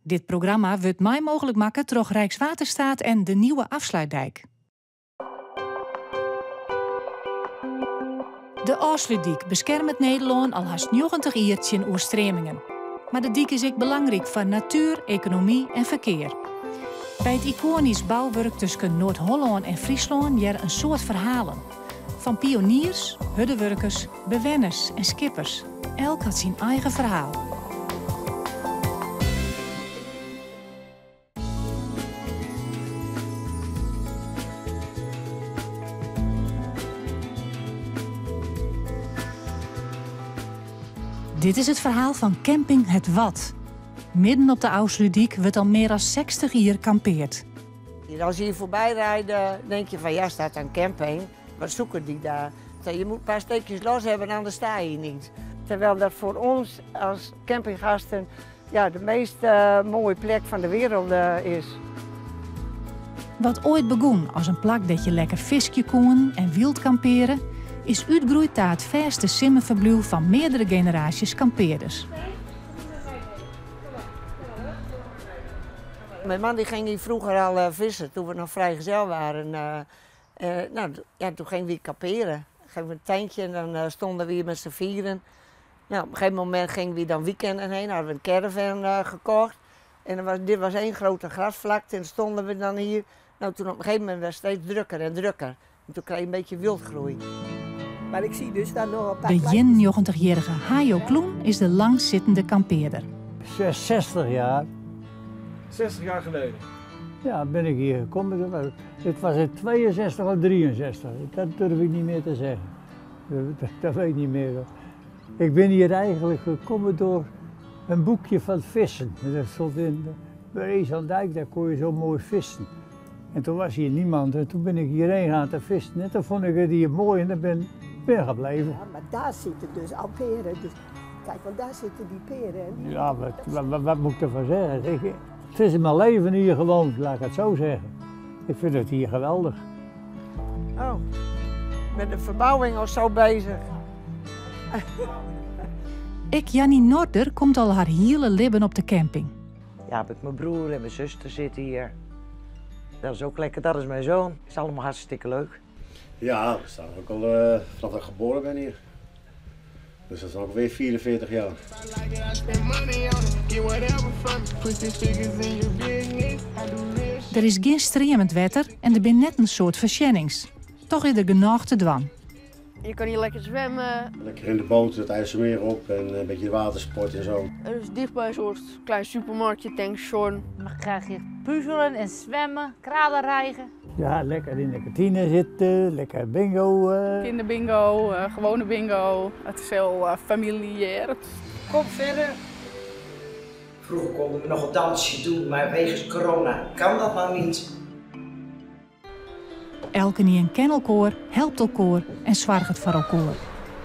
Dit programma wurdt mei mooglik makke troch Rijkswaterstaat en de Nieuwe Afsluitdijk. De Ofslútdyk beskermet Nederlân al hast 90 jier tsjin oerstreamingen. Mar de dyk is ek belangryk foar natuer, ekonomy en ferkear. By it ikoanysk bouwurk tusken Noard-Hollân en Fryslân hearre in soad ferhalen. Fan pioniers, hurdewurkers, bewenners en skippers. Elk hat syn eigen ferhaal. Dit is it ferhaal fan camping Het Wad. Midden op de Ofslútdyk wurdt al mear as 60 jier kampeard. Als je hier voorbij rijdt, denk je van ja, staat een camping. Wat zoeken die daar? Je moet een paar steekjes los hebben, anders sta je hier niet. Terwijl dat voor ons als campinggasten ja, de meest mooie plek van de wereld is. Wat oait begûn as in plak dêr't je lekker fiskje koenen en wyld kampeare, is útgroeid ta it fêste simmerferbliuw fan meardere generaasjes kampearders. Mijn man die ging hier vroeger al vissen toen we nog vrijgezel waren. Nou, ja, toen gingen we hier kamperen. Gingen we een tentje en dan stonden we hier met z'n vieren. Nou, op een gegeven moment gingen we dan weekenden heen, hadden we een caravan gekocht. En dan was, dit was één grote grasvlakte en stonden we dan hier. Nou, toen op een gegeven moment werd het steeds drukker en drukker. En toen kreeg je een beetje wildgroei. Maar ik zie dus daar nog een paar De kleintjes. 91-jarige Hajo Kloen is de langstzittende kampearder. 60 jaar. 60 jaar geleden? Ja, ben ik hier gekomen. Het was in 62 of 63. Dat durf ik niet meer te zeggen. Dat weet ik niet meer. Ik ben hier eigenlijk gekomen door een boekje van vissen. Dat stond in Breezanddijk, daar kon je zo mooi vissen. En toen was hier niemand en toen ben ik hierheen gaan te vissen. En toen vond ik het hier mooi en dan ben ik gebleven. Ja, maar daar zitten dus al peren. Dus, kijk, want daar zitten die peren. En die Ja, wat moet ik ervan zeggen? Het is in mijn leven hier gewoond, laat ik het zo zeggen. Ik vind het hier geweldig. Oh, met de verbouwing al zo bezig. Ik, Jannie Norder, komt al har hiele libben op de camping. Ja, met mijn broer en mijn zuster zitten hier. Dat is ook lekker, dat is mijn zoon. Het is allemaal hartstikke leuk. Ja, we staan ook al vanaf dat ik geboren ben hier. Dus dat is ook weer 44 jaar. Der is gjin streamend wetter en der binne net in soad foarsjennings. Toch is der genôch te dwaan. Je kan hier lekker zwemmen. Lekker in de boot, het IJsselmeer op en een beetje watersport. Er is dichtbij een soort klein supermarktje, tankstation. Je mag graag hier puzzelen en zwemmen, kralen rijgen. Ja, lekker in de kantine zitten, lekker bingo. Kinderbingo, gewone bingo. Het is heel familiair. Kom verder. Vroeger konden we nog een dansje doen, maar wegens corona kan dat nou niet. Elkenien ken elkoar, helpt elkoar en soarget foar elkoar.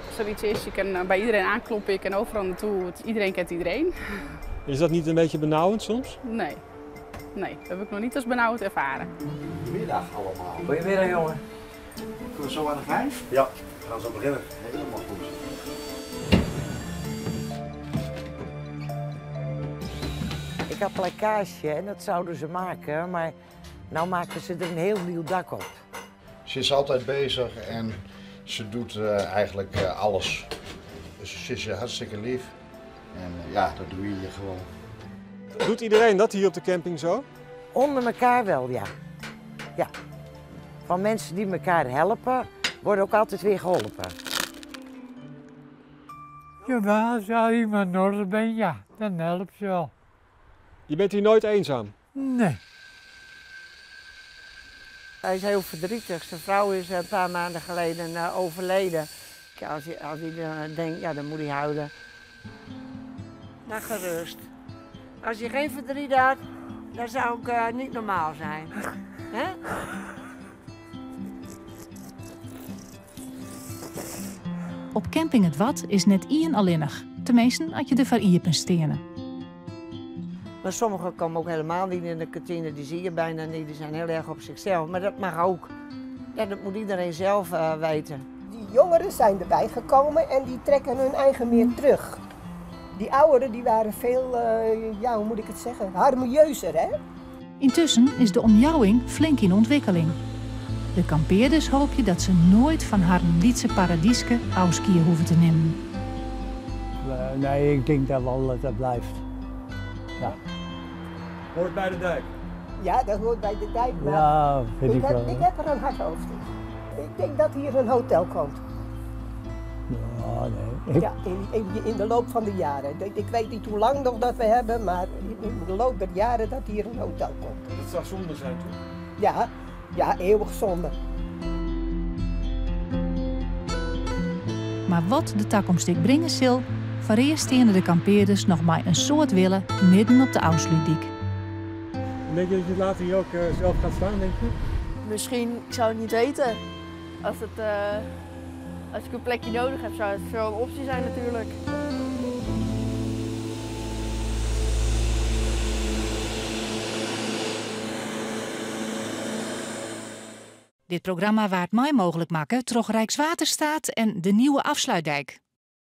Als er iets is, je kan bij iedereen aankloppen, je kan overal naartoe. Iedereen kent iedereen. Is dat niet een beetje benauwend soms? Nee. Nee, dat heb ik nog niet als benauwend ervaren. Goedemiddag allemaal. Goedemiddag jongen. Kunnen we zo aan de gang? Ja, we gaan zo beginnen. Helemaal goed. Ik had plakkaasje en dat zouden ze maken, maar nou maken ze er een heel nieuw dak op. Ze is altijd bezig en ze doet eigenlijk alles. Dus ze is hartstikke lief en dat doe je hier gewoon. Doet iedereen dat hier op de camping zo? Onder elkaar wel, ja. Ja. Van mensen die elkaar helpen, worden ook altijd weer geholpen. Ja, als er iemand nodig bent, ja, dan helpt ze wel. Je bent hier nooit eenzaam? Nee. Hij is heel verdrietig. Zijn vrouw is een paar maanden geleden overleden. Als hij denkt, ja, dan moet hij huilen. Nou, gerust. Als je geen verdriet had, dan zou ik niet normaal zijn. Hè? Op camping Het Wad is net ien allinnich. Tenminste, als je de foar iepen steane. Maar sommigen komen ook helemaal niet in de kantine, die zie je bijna niet, die zijn heel erg op zichzelf. Maar dat mag ook. Ja, dat moet iedereen zelf weten. Die jongeren zijn erbij gekomen en die trekken hun eigen meer terug. Die ouderen die waren veel, eh, ja, hoe moet ik het zeggen, harmonieuzer, hè? Yntusken is de omjouwing flink yn ûntwikkeling. De kampearders hoopje dat se noait fan harren lytse paradyske ôfskie hoege te nimmen. Nee, ik tink dat wol dat dat bliuwt. Ja. Hoort by de dyk? Ja, dat hoort by de dyk. Mar ja, fyn ik, ik heb, ik heb er in hart hoofd in. Ik denk dat hier een hotel komt. Ja, nee. Ja, in, in de loop van de jaren. Ik weet niet hoe lang nog dat we hebben, maar in de loop der jaren dat hier een hotel komt. Dat zou zonde zijn, toch? Ja, ja, eeuwig zonde. Mar wat de takomst ek bringe sil, foarearst steane de kampearders noch mei in soad wille midden op de Ofslútdyk. Denk je dat je later hier ook eh, zelf gaat staan, denk je? Misschien, ik zou het niet weten. Als, het, eh, als ik een plekje nodig heb, zou het wel een optie zijn natuurlijk. Dit programma waard mei mooglik makke troch Rijkswaterstaat en de Nieuwe Afsluitdijk.